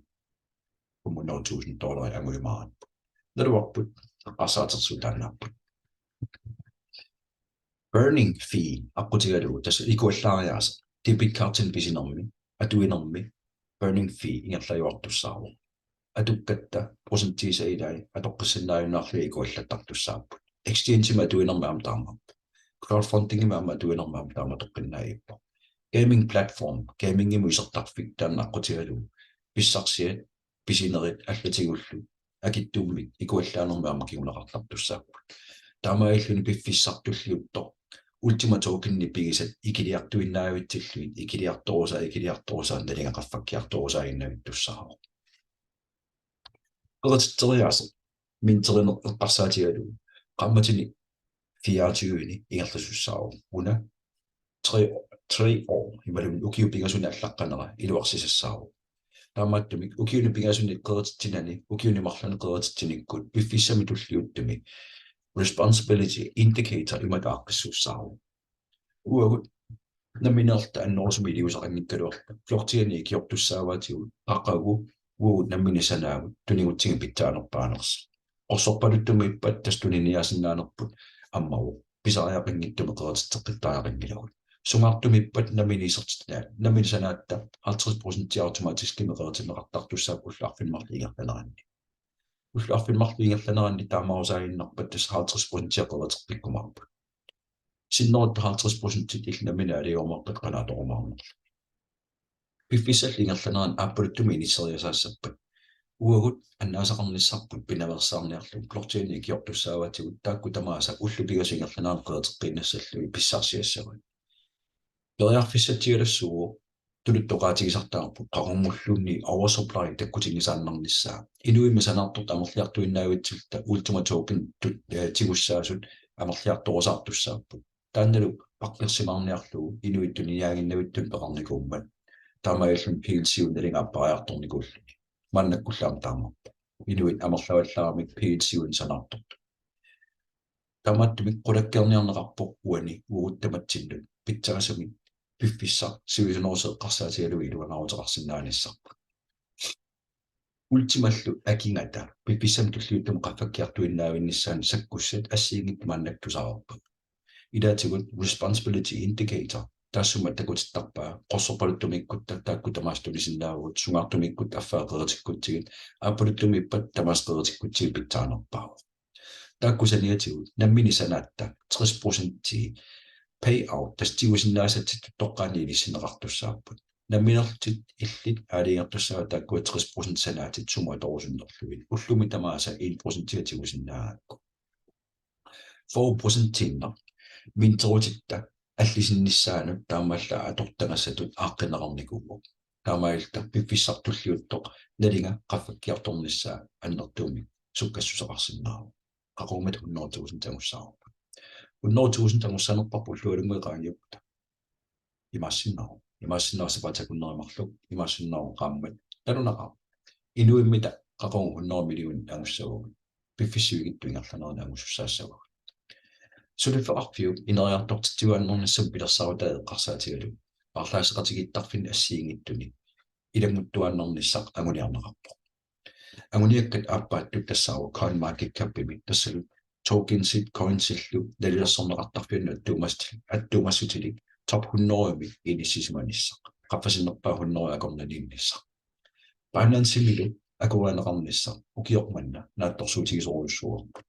Hundrede tusind dollarit angujumaarput. Naluarput eqqarsaatersuutaannaapput. Burning fee aqqutigalugu tassa ikuallaariaaseq debit cardimik pisinermi, atuinermi burning fee ingerlajuartussaavoq. Atukkatta procentiisa ilai atoqqissinnaajunnaarlugit ikuallattartussaapput. Exchangemik atuinermi aamma taamaappoq. Crowdfundingimik aamma atuinermi aamma taama atoqqinnaavippoq. Gaming platform, gamingimut isertarfik taanna aqqutigalugu pissarsiat pisinerit allatigullu akitsuummik ikuallaanermik aamma kinguneqartartussaapput. Taamaalilluni piffissaq tulliuttoq Ultima Tokenit pigisat ikiliartuinnaavitsillugit ikiliartorusaa, ikiliartorusaa nalinga qaffakkiartorusaaginnavittussaavoq. Qerititseriaaseq minterineq eqqarsaatigalugu qaammatini fireogtyveni ingerlasussaavoq. Una tre, tre år imaluunniit ukiut pingasuni allaqqanera iluarsisassaavoq. Taamaattumik ukiuni pingasuni qerititsinani, ukiuni marlunni qerititsinikkut piffissami tulliuttumi responsibility indicator imatut aaqqissuussaavoq. Uagut Nammineerluta annerusumik iliuuseqanngikkaluarput. Blockchaini ikiortussaavaatigut qaqugu uagut nammineq sanaagut tunigutsigu pitsaanerpaanersoq. Qorsorpaluttumiippat tassa tuniniaasinnaanerput ammavoq. Pisariaqanngitsumik qerititseqqittariaqanngilagut. Sungaartumiippat nammineq isertittaa, nammineq sanaatta halvtreds procent automatiskimik qeritinneqartartussaapput ullut arfineq-marluk ingerlaneranni. Ullut arfineq-marluk ingerlaneranni taamaasaaginnarpat tassa halvtreds procent qeriteqqikkumaarput. Sinnerutta halvtreds procent illit nammineq aalajangerparput qanoq atorumaarnerlugu. Piffissallu ingerlanerani aappaluttumik inisseriasaassappat. Uagut annaasaqarnissarput pinaveersaarniarlugu blockchaini ikiortussaavaatigut taakku tamaasa ullut pingasut ingerlaneranni qeriteqqiinnassallugit pissarsiassavagut. Periarfissatsialassuuvoq tuluttut oqaatigisartagarput qaqugulluni oversupply takkutinngisaannarnissaa. Inuimmi sanaartortut amerliartuinnaavitsilluta Ultima Token tut-, eh, tigussaasut amerliartorusaartussaapput. Taannalu paqqersimaarniarlugu inuit tuniniaaginnavittunik peqarnikuummat. Taamaalilluni P L C U-p nalinga appariartornikuulluni. Maannakkullu aamma taamaappoq. Inuit amerlavallaramik P L C U-p sanaartortut. Taamaattumik qulakkeerniarneqarpoq uani uagut tamatsinnut pitsaasumik piffissaq sivisunerusumik eqqarsaatigalugu iluanaaruteqarsinnaanissarput. Ultimallu akingata piffissami tulliuttumi qaffakkiartuinnaavinnissaanut sakkussat assigiinngitsut maannakkut tusarput. Ilaatigut responsibility indicator taassuma takutittarpaa qorsorpaluttumiikkutta taakku tamaasa tunisinnaavagut, sungaartumiikkutta affaa qeritikkutsigit, aappaluttumiippat tamaasa qeritikkutsigit pitsaanerpaavoq. Taakku saniatigut nammineq sanaatta tres procent payout tassa tigusinnaasatsittut toqqaannaq inissinneqartussaapput. Nammineerlutit illit aalajangertussaavat taakkua tres procent sanaatit sumut atorusunnerlugit. Ullumi tamaasa en procent tigusinnaagakku. Fyrre procentiinnaq minterutitta allisinnissaanut taamaallaat atortagassatut aaqqinneqarnikuuvoq. Taamaalilluta piffissaq tulliuttoq nalinga qaffakkiartornissaa annertuumik sukkassuseqarsinnaavoq. Qaqugumiit hundrede tusind angussavarput. Hundrede tusind angussanerparput ullualunnguit qaangiuppata. Imaassinnaavoq. Imaassinnaavoq sapaatip akunnerup marluk. Imaassinnaavoq qaammat. Nalunaqaaq. Inuimmita qaqugu hundrede million angussavagut. Piffissap sivikitsup ingerlanerani angusussaassavagut. Suliffeqarfiup ineriartortitsiuaannarnissamut pilersaarutai eqqarsaatigalugu paarlaasseqatigiittarfinni assigiinngitsuni ilannguttuaannarnissaq anguniarneqarpoq. Anguniakkat aappaattut tassaavoq CoinMarketCapimi tassalu tokensit coinsillu nalilersorneqartarfiannut attuumassutil-, attuumassutilik top hundredemi inissisimanissaq. Qaffasinnerpaaq hundrede akornanniinnissaq. Binancemilu akuerineqarnissaq ukioq manna naatsorsuutigisorujussuuarput.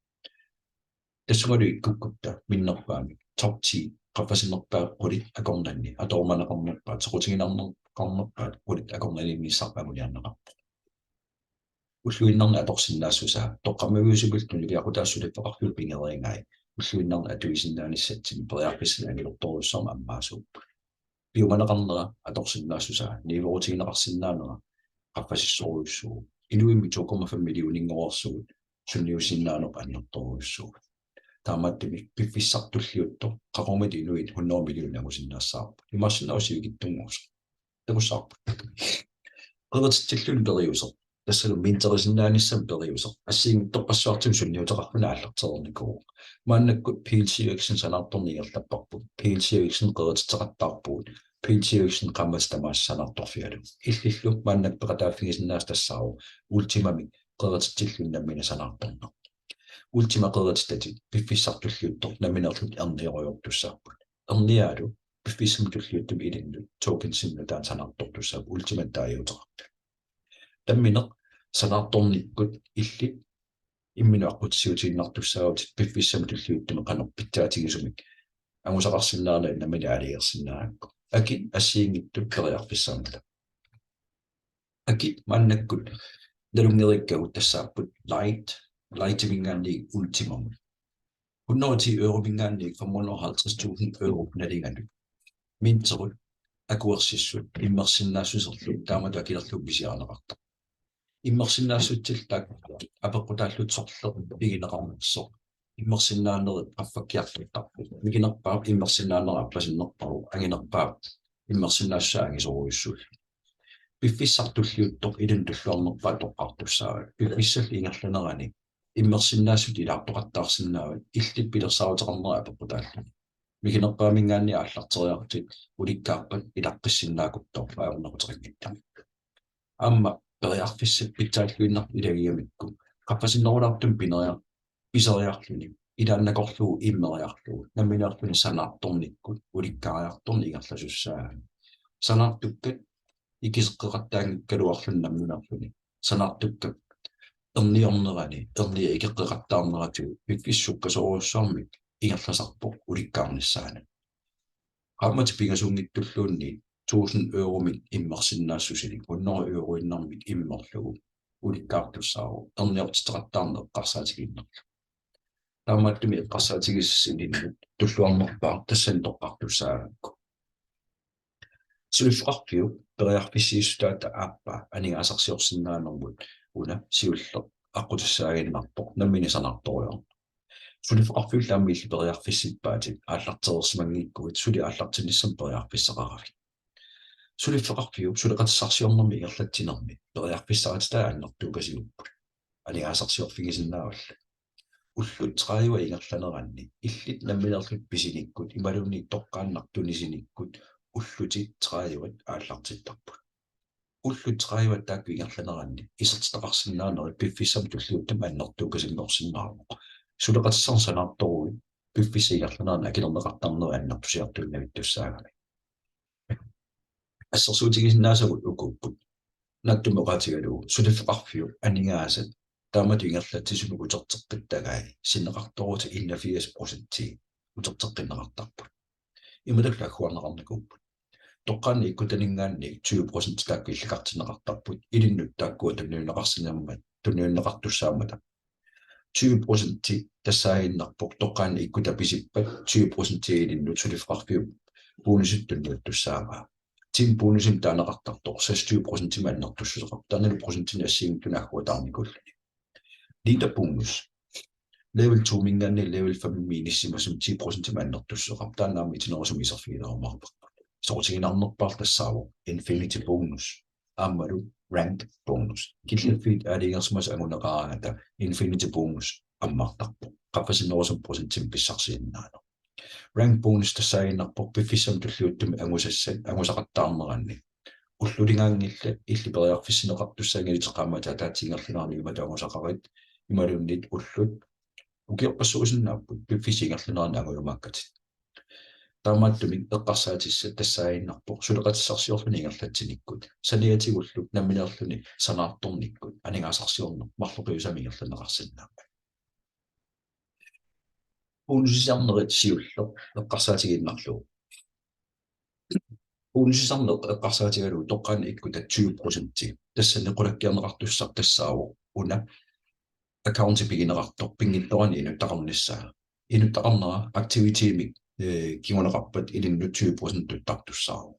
Tassungalu ikkukkutta minnerpaamik top ti qaffasinnerpaat qulit akornanni atorumaneqarnerpaat soqutiginarneqarnerpaat qulit akornanniinnissarput anguniarneqarpoq. Ulluinnarni atorsinnaassusaa toqqammaviusumillu tunuliaqutaasut suliffeqarfiup pigereegai ulluinnarni atuisinnaanissatsinnut periarfissanik angilertorujussuarmik ammaasuupput. Piumaneqarnera atorsinnaassusaa niuerutigineqarsinnaanera qaffasissorujussuuvoq. Inuimmi to komma fem millioninngorsugut sunniusinnaaneq annertoorujussuuvoq. Taamaattumik piffissaq tulliuttoq qaqugumiit inuit hundrede million angusinnaassavarput. Imaassinnaavoq sivikitsunnguusoq. Takussavarput. Qerititsilluni periuseq. Tassalu minterisinnaanissamut periuseq. Assigiinngitsorpassuartigut sunniuteqarfinnut aallartereernikuuvoq. Maannakkut P L C U X-inik sanaartorneq ingerlapparput. P L C U X-inik qerititseqattaarpugut. P L C U X-inik qaammatit tamaasa sanaartorfigalugu. Illillu maannakkut peqataaffigisinnaasat tassaavoq Ultimamik qerititsilluni nammineq sanaartorneq. Ultima qerititatit piffissaq tulliuttoq nammineerlutik erniorujortussaapput. Erniaalu piffissami tulliuttumi ilinnut tokensinik nutaanik sanaartortussaapput Ultimanik taaguuteqartut. Nammineq sanaartornikkut illit imminut aqqutissiuutiinnartussaavutit piffissami tulliuttumi qanoq pitsaatigisumik angusaqarsinnaanerit nammineq aalajangersinnaagakku. Akit assigiinngitsut periarfissaanngillat. Akit maannakkut nalunngereerikkagut tassaapput Lite, Liteminngaanniit Ultimamut. Hundrede og ti eurominngaanniit femhundrede og halvtreds tusind euro nalinganut. Minterut akuersissut immersinnaassuserlu taamatut akilerlugu pisiarineqartarpoq. Immersinnaassusillu taakku apeqqutaallutik sorleq pigineqarnersoq. Immersinnaanerit qaffakkiartortarput. Mikinerpaap immersinnaanera appasinnerpaavoq, anginerpaap immersinnaassusaa angisoorujussuullutik. Piffissaq tulliuttoq ilinnut tulluarnerpaaq toqqartussaavat. Piffissallu ingerlanerani immersinnaassutit ilaartoqattaarsinnaavat illit pilersaaruteqarnerit apeqqutaalluni. Mikinerpaaminngaanniit aallarteriarlutit ulikkaarpat ilaqqissinnaakuttorpaa ajornaquteqanngitsumik. Aamma periarfissat pitsaalluinnartut ilagigamikku qaffasinnerulaartumik pineria-, piseriarluni ilaannakorlugu immeriarlugu nammineerluni sanaartornikkut ulikkaariartorneq ingerlasussaagami. Sanaartukkat ikeqqeqattaanngikkaluarluni nammineerluni sanaartukkat erniornerani erniat ikeqqeqattaarneratigut piffissaq sukkasoorujussuarmik ingerlasarpoq ulikkaarnissaanut. Qaammatit pingasuunngitsulluunniit tusind euromik immersinnaassusilik hundrede euroinnarmik immerlugu ulikkaartussaavoq erniortitseqattaarneq eqqarsaatigiinnarlugu. Taamaattumik eqqarsaatigisassaq ilinnut tulluarnerpaaq tassani toqqartussaagakku. Suliffeqarfiup periarfissiissutaata aappaa aningaasarsiorsinnaanermut una siulleq aqqutissaaginnarpoq nammineq sanaartorujoorneq. Suliffeqarfiullu aamma illit periarfissippaatit aallartereersimanngikkuit suli aallartinnissamut periarfissaqaravit. Suliffeqarfiup suleqatissarsiornermi ingerlatsinermi periarfissarititai annertuukasiupput. Aningaasarsiorfigisinnaavatit. Ullut tredive ingerlaneranni illit nammineerlutit pisinikkut imaluunniit toqqaannaq tunisinikkut ullutit tredive aallartittarput. Ullut tredive taakku ingerlaneranni isertitaqarsinnaanerit piffissami tulliuttumi annertuukasinngiorsinnaavoq. Suleqatissarneq sanaartoruit piffissap ingerlanerani akilerneqartarnerit annertusiartuinnavittussaagami. Assersuutigisinnaasagut ukuupput. Naatsumik oqaatigalugu suliffeqarfiup aningaasat taamatut ingerlatsisumik uterteqqittagai sinneqartoorutit enogfirs procenti uterteqqinneqartarput. Imatullu agguarneqarnikuupput. Toqqaannaq ikkutaninngaanniit tyve procent taakku illikartinneqartarput ilinnut taakkua tunniunneqarsinnaammata, tunniunneqartussaammata. Tyve procent tassaaginnarpoq toqqaannaq ikkutat pisippat tyve procent ilinnut suliffeqarfiup bonusit tunniuttussaavaa. Team bonusimik taaneqartartoq seksogtyve procentimik annertussuseqarpoq. Taannalu procentinik assigiinngitsunik agguataarnikuulluni. Leader bonus. Level to-minngaanniit level fem-imi inissisimasumik ti procentimik annertussuseqarpoq. Taanna aamma itinerusumik iserfigilerumaarparput. Soqutiginarnerpaaq tassaavoq Infinity bonus aammalu rank bonus. Killiffiit aalajangersimasut anguneqaraangata Infinity bonus ammartarpoq. Qaffasinnerusumik procentimik pissarsisinnaaneq. Rank bonus tassaaginnarpoq piffissami tulliuttumi angusassat angusaqattaarneranni. Ulluligaanngillat illit periarfissinneqartussaanngilatit qaammatit ataatsip ingerlanerani imatut angusaqarit imaluunniit ullut ukiorpassuusinnaapput piffissap ingerlanerani angujumaakkatit. Taamaattumik eqqarsaatissat tassaaginnarpoq suleqatissarsiorluni ingerlatsinikkut, saniatigullu nammineerluni sanaartornikkut aningaasarsiorneq marloqiusamik ingerlanneqarsinnaammat. Bonusisarnerit siulleq eqqarsaatigiinnarlugu. Bonusisarneq eqqarsaatigalugu toqqaannaq ikkutat tyve procenti. Tassani qulakkeerneqartussaq tassaavoq una accounti pigineqartoq pinngitsoorani inuttaqarnissaa. Inuttaqarnera activity-mik, eh, kinguneqarpat ilinnut tyve procent tuttartussaavoq.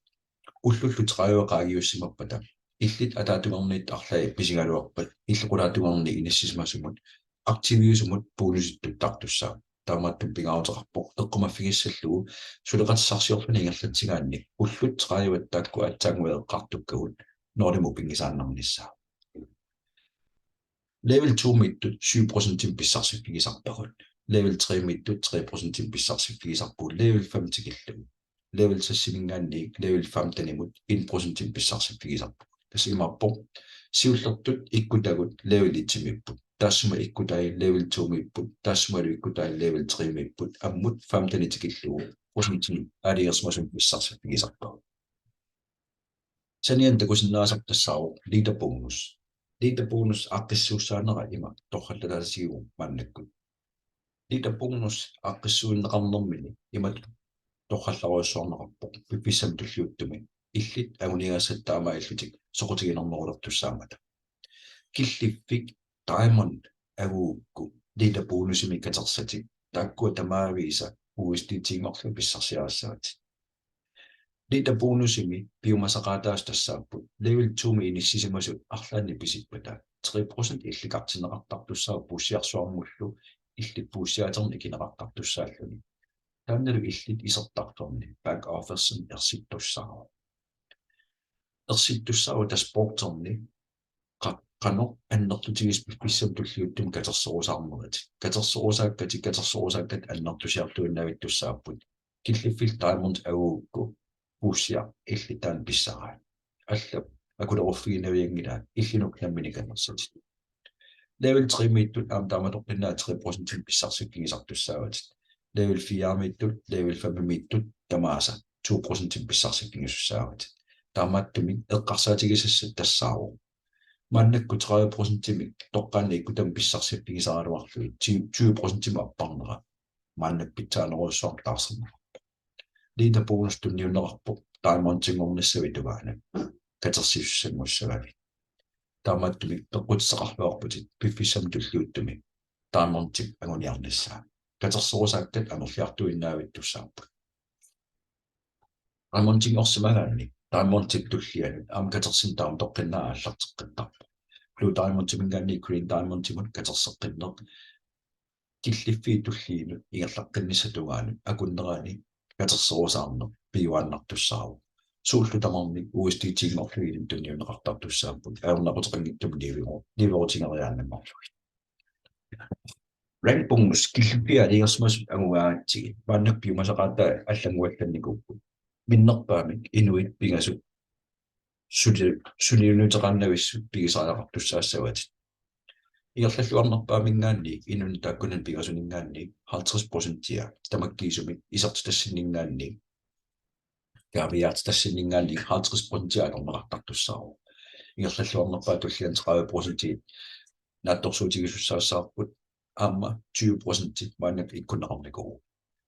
Ullullu tredive qaangiussimappata illit ataatungaaniit arlaat pisigaluarpat illit qulaatungaani inissisimasumut aktiviusumut bonusit tuttartussaavoq. Taamaattumik pingaaruteqarpoq eqqumaffigissallugu suleqatissarsiorluni ingerlatsigaanni ullut tredive taakku aatsaannguit eqqartukkagut nulimut pinngisaannarnissaa. Level to-miittut syv procentimik pissarsiffigisarpagut. Level tre-miittut tre procentimik pissarsiffigisarpagut. Level fem tikillugu. Level seks-iminngaanniit level femten-imut en procentimik pissarsiffigisarpagut. Tassa imaappoq siullertut ikkutagut level et-imiipput. Taassuma ikkutai level to-miipput. Taassumalu ikkutai level tre-miipput. Ammut femten tikillugu procentimik aalajangersimasumik pissarsiffigisarpagut. Saniani takusinnaasaq tassaavoq leader bonus. Leader bonus aaqqissuussaanera ima torrallataatigivoq maannakkut. Leader bonus aaqqissuunneqarnermini imatut torrallarujussuarneqarpoq piffissami tulliuttumi illit anguniagassat taamaalillutik soqutiginarnerulertussaammata. Killiffik Diamond angugukku leader bonusimik katersatit taakkua tamaviisa U S D T-nngorlugit pissarsiarissavatit. Leader bonusimi piumasaqaataasut tassaapput level to-mi inissisimasut arlaannik pisippata tre procent illikartinneqartartussaavoq puussiarsuarmullu illit puussiaatinnik ikineqartartussaalluni. Taannalu illit isertartorni back office-imi ersittussaavoq. Ersittussaavoq dashboarderni qa-, qanoq annertutigisoq piffissami tulliuttumi katersorusaarnerit. Katersorusaakkatit, katersorusaakkatit annertusiartuinnavittussaapput. Killiffik Diamond angugukku puussiaq illit taanna pissarai. Allat akuleruffiginavianngilaat illinut nammineq kannersatit. Level tre-miittut aamma taamatoqqinnaaq tre procent pissarsiffigisartussaavatit. Level fire-miittut, level fem-miittut tamaasa to procent pissarsiffigisussaavatit. Taamaattumik eqqarsaatigisassat tassaavoq maannakkut tredive procentimik toqqaannaq ikkuttamik pissarsiffigisaraluarlugit tyve procentimik apparnera maannakkut pitsaanerujussuarmik taarserneqarpoq. Leader bonus tunniunneqarpoq Diamondinngornissavit tungaanut katersisussanngussagamik. Taamaattumik peqqutissaqarluarputit piffissami tulliuttumi Diamondip anguniarnissaa. Katersorusaakkat amerliartuinnaavittussaapput. Diamondinngorsimagaanni Diamondip tullianut aamma katersineq taamatoqqinnaaq aallarteqqittarpoq. Blue Diamondiminngaanniit Green Diamondimut katerseqqinneq killiffiit tulliinut ingerlaqqinnissap tungaanut akunnerani katersorusaarneq piuaannartussaavoq. Suullu tamarmik U S D T-nngorlugit tunniunneqartartussaapput ajornaquteqanngitsumik niueru-, niuerutigeriaannanngorlugit. Rank bonus killiffiit aalajangersimasut angugaangatsigit maannakkut piumasaqaataat allannguallannikuupput. Minnerpaamik inuit pingasut suli-, sulinuuteqaannavissut pigisariaqartussaassavatit. Ingerlalluarnerpaaminngaanniit inunnut taakkunannut pingasuninngaanniit halvtreds procentia tamakkiisumik isertitassinninngaanniit kaaviiaartitassinninngaanniit halvtreds procentia atorneqartartussaavoq. Ingerlalluarnerpaap tulliani tredive procentia naatsorsuutigisussaassavarput aamma tyve procenti maannakkut ikkunneqarnikuuvoq.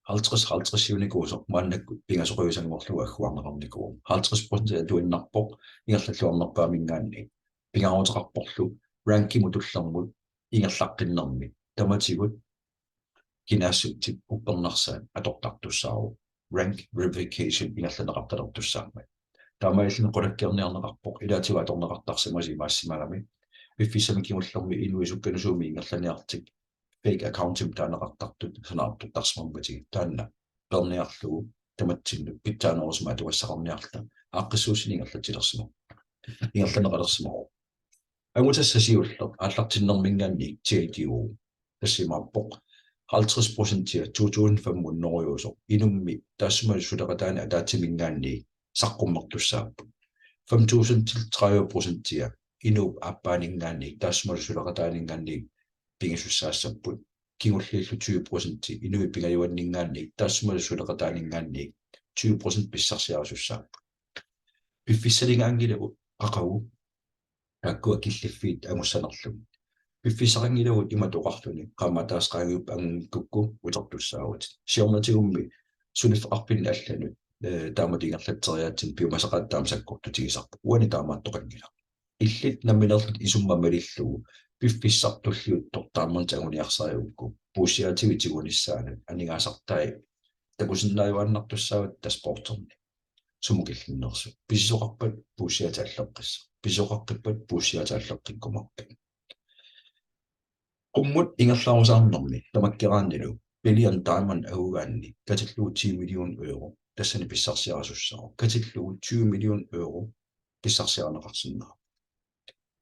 Halvtreds halvtredsiunikuusoq maannakkut pingasoqiusanngorlugu agguarneqarnikuuvoq. Halvtreds procenti atuinnarpoq ingerlalluarnerpaaminngaanniit. Pingaaruteqarporlu rankimut tullermut ingerlaqqinnermi tamatigut kinaassutsip uppernarsaat atortartussaavoq. Rank verification ingerlanneqartalertussaammat. Taamaalilluni qulakkeerniarneqarpoq ilaatigut atorneqartarsimasoq imaassimagami piffissami kingullermi inuit sukkanerusumik ingerlaniartik fake accountimik taaneqartartut sanaartortarsimammatigit taanna peerniarlugu tamatsinnut pitsaanerusumik atugassaqarniarluta aaqqissuussineq ingerlatsilersimasoq. Ingerlanneqalersimavoq. Angutassaq siulleq aallartinnerminngaanniit J D O tassa imaappoq halvtreds procentia to tusind fem hundrede-usoq inummi taassumalu suleqataani ataatsiminngaanniit saqqummertussaapput. Fem tusind til tredive procentia inuup aappaaninngaanniit taassumalu suleqataaninngaanniit pigisussaassapput. Kingulliillu tyve procenti inuit pingajuanninngaanniit taassumalu suleqataaninngaanniit tyve procent pissarsiarisussaapput. Piffissaligaanngilagut qaqugu taakkua killiffiit angussanerlugit. Piffissaqanngilagut imatut oqarluni qaammat ataaseq qaangiuppat angunngikkukku utertussaavutit. Siornatigummi suliffeqarfinni allanut, eh, taamatut ingerlatseriaatsinni piumasaqaataat taama sakkortutigisarput. Uani taamaattoqanngilaq. Illit nammineerlutit isummat malillugu piffissaq tulliuttoq Diamond anguniarsarigukku puussiaativit tigunissaanut aningaasartai takusinnaajuaannartussaavat dashboarderni. Sumut killinnersut. Pisisoqarpat puussiaatit alleqqissut. Pisisoqaqqippat puussiaatit alleqqikkumaarput. Qummut ingerlarusaarnermi tamakkeraannilu Billion Diamond angugaanni katillugu ti million euro tassani pissarsiarisussaavoq. Katillugu tyve million euro pissarsiarineqarsinnaavoq.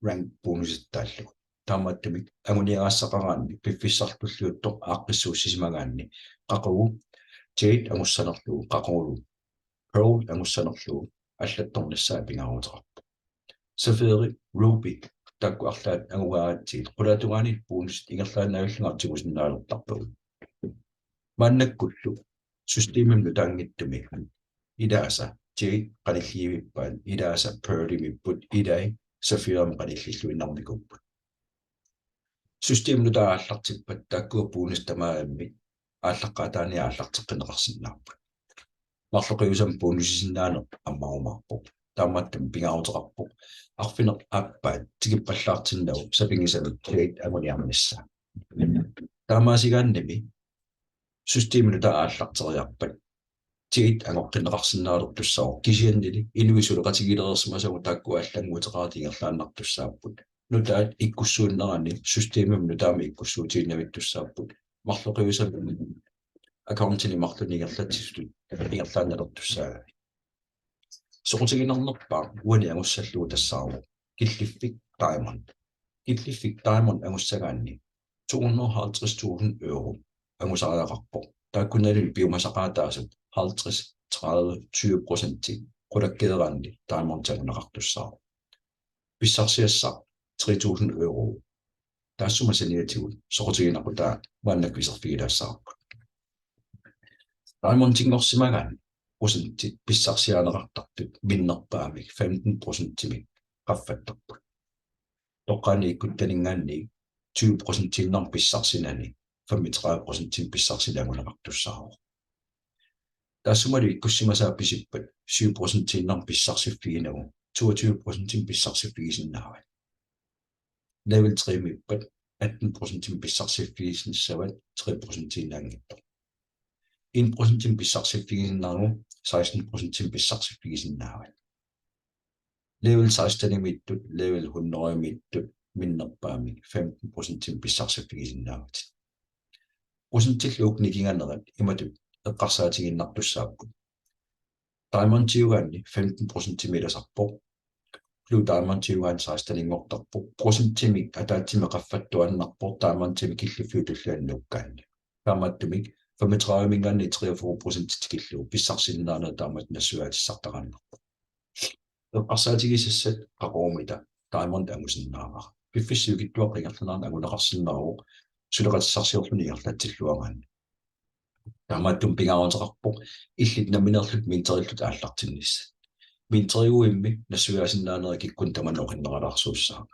Rank bonusit taallugu. Taamaattumik anguniagaassaqaraanni piffissaq tulliuttoq aaqqissuussisimagaanni qaqugu Jade angussanerlugu qaqugulu Pearl angussanerlugu allattornissaa pingaaruteqarpoq. Sapphire, Ruby taakku arlaat angugaangatsigit qulaatungaani bonusit ingerlaannavillunga tigusinnaalertarpagut. Maannakkullu systemimut nutaanngitsumi ilaasa Jade qanillivippaat, ilaasa Pearlimiipput, ilai Sapphiremut qanillilluinnarnikuupput. Systemip nutaaq aallartippat taakkua bonusit tamarmik aallaqqaataaniit aallarteqqinneqarsinnaapput. Marloqiusamik bonusisinnaaneq ammarumaarpoq. Taamaattumik pingaaruteqarpoq arfineq-aappaat tikippallaartinnagu sapinngisamik Jade anguniarnissaa. Taamaasigaannimi systemip nutaaq aallarteriarpat Jade angoqqinneqarsinnaalertussaavoq, kisiannili inuit suleqatigilereersimasagut taakku allannguuteqaratik ingerlaannartussaapput. Nutaat ikkussuunnerani systemimut nutaamut ikkussuutiinnavittussaapput. Marloqiusamik accountinik marlunnik ingerlatsisutut ingerlaannalertussaagami. Soqutiginarnerpaaq uani angussallugu tassaavoq killiffik Diamond. Killiffik Diamond angussagaanni to hundrede og halvtreds tusind euro angusariaqarpoq. Taakkunanilu piumasaqaataasut halvtreds, tredive, tyve procent qulakkeeraanni Diamond anguneqartussaavoq. Pissarsiassaq tre tusind euro. Taassuma saniatigut soqutiginaqqutaa maannakkut iserfigilaassavarput. Diamondinngorsimagaanni procentit pissarsiarineqartartut minnerpaamik femten procentimik qaffattarput. Toqqaannaq ikkuttaninngaanniit tyve procentiinnarmik pissarsinani femogtredive procentimik pissarsineq anguneqartussaavoq. Taassumalu ikkussimasaa pisippat syv procentiinnarmik pissarsiffigineq toogtyve procentimik pissarsiffigisinnaavatit. Level tre-miippat atten procentimik pissarsiffigisinnaavatit tre procentiinnaanngitsoq. En procentimik pissarsiffigisinnaavatit seksten procentimik pissarsiffigisinnaavatit. Level seksten-imiittut, level hundrede-miittut minnerpaamik femten procentimik pissarsiffigisinnaavatit. Procentillu uku nikinganerat imatut eqqarsaatigiinnartussaapput. Diamondiugaanni femten procentimik ilasarpoq. Blue Diamondiugaanni seksten-inngortarpoq. Procentimik ataatsimik qaffattuaannarpoq Diamondimik killiffiup tulliani nuukkaanni. Taamaattumik femogtredive-minngaanniit treogfyrre procent tikillugu pissarsisinnaaneq taamatut nassuiaatissartaqaannarpoq. Eqqarsaatigisassat qaquguumita Diamond angusinnaavara. Piffissap sivikitsuaqqap ingerlanerani anguneqarsinnaavoq suleqatissarsiorluni ingerlatsilluaraanni. Taamaattumik pingaaruteqarpoq illit nammineerlutit minterillutit aallartinnissat. Minteriguimmi nassuiaasinnaanerit kikkunnit tamanit oqinnerulaarsuussaaq.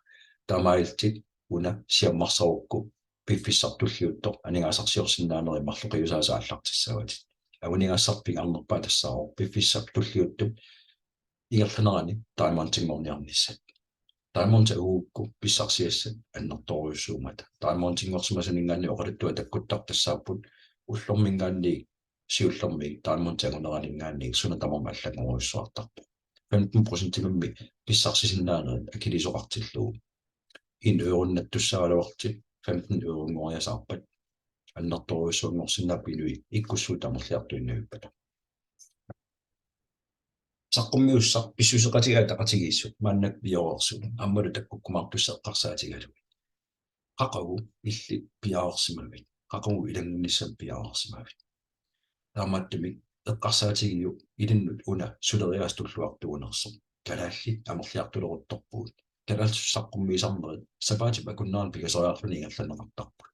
Taamaalillutit una siammarsarukku piffissaq tulliuttoq aningaasarsiorsinnaanerit marloqiusaasa aallartissavatit. Anguniagassaq pingaarnerpaaq tassaavoq piffissap tulliuttup ingerlanerani Diamondinngorniarnissat. Diamond angugukku pissarsiassat annertoorujussuummata. Diamondinngorsimasuninngaanniit oqaluttuat takkuttartussaapput ullorminngaanniit siullermiit Diamond anguneraninngaanniit suna tamarmi allanngorujussuartarpoq. Femten procentimimmi pissarsisinnaanerit akiliisoqartillugu. En euronngitsussagaluarlutit femten euronngoriasaarpat annertoorujussuanngorsinnaapput inuit ikkussuutit amerliartuinnavippata. Saqqummiussaq pissuseqatigiit ataqatigiissut maannakkut pioreersut aammalu takkukkumaartussat eqqarsaatigalugit. Qaqugu illit pioreersimavit? Qaqugu ilanngunnissamut pioreersimavit? Taamaattumik eqqarsaatigiuk ilinnut una suleriaaseq tulluartuunersoq. Kalaallit amerliartuleruttorpugut. Kalaallisut saqqummiisarnerit sapaatip akunnerani pingasoriarluni ingerlanneqartarput.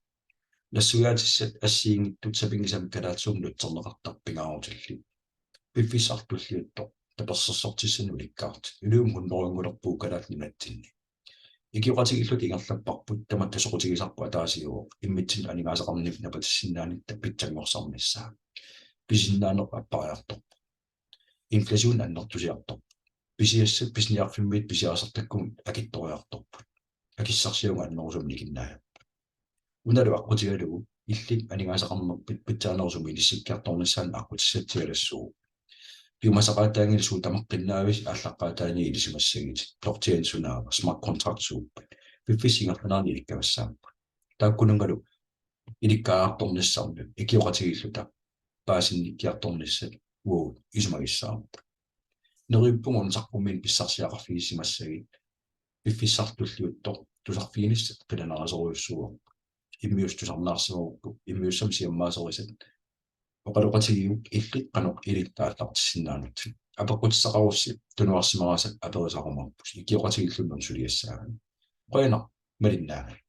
Nassuiaatissat assigiinngitsut sapinngisamik kalaallisuumut nutserneqartarput pingaarutillit. Piffissaq tulliuttoq tapersersortissanik ulikkaartut. Ilumut hundredenngulerpugut kalaallit nunatsinni. Ikioqatigiilluta ingerlapparput, tamatta soqutigisarput ataasiuvoq immitsinnut aningaasaqarnermik napatissinnaanermut pitsanngorsarnissaa. Pisisinnaaneq appariartorpoq. Inflation annertusiartorpoq. Pisiassat pisiniarfimmiit pisiarisartakkagut akitsoriartorput. Akissarsiagut annerusumik nikinnaajappoq. Unalu aqqutigalugu illit aningaasaqarnerpit pitsaanerusumik inissikkiartornissaanut aqqutissatsialassuuvoq. Piumasaqaataanngilaq suut tamaqqinnaavisi aallaqqaataaniit ilisimassagitit. Blockchain sunaava, smart contract suuppat. Piffissap ingerlanerani ilikkagassaapput. Taakkununngalu ilikkagaartornissamut ikioqatigiilluta paasinnikkiartornissat uagut isumagissaapput. Neriuppunga una saqqummiineq pissarsiaqarfigisimassagit. Piffissaq tulliuttoq tusarfiginissat qilanaasorujussuuvoq. Immiussaq tusarnaarsimagukku immiussamik siammaasorisat. Oqaloqatigiuk illit qanoq ilinnut aallartissinnaanut. Apeqqutissaqarussi tunuarsimagaasa aperisarumaarpusi ikioqatigiilluta suliassaagami. Qujanaq malinnaagavit.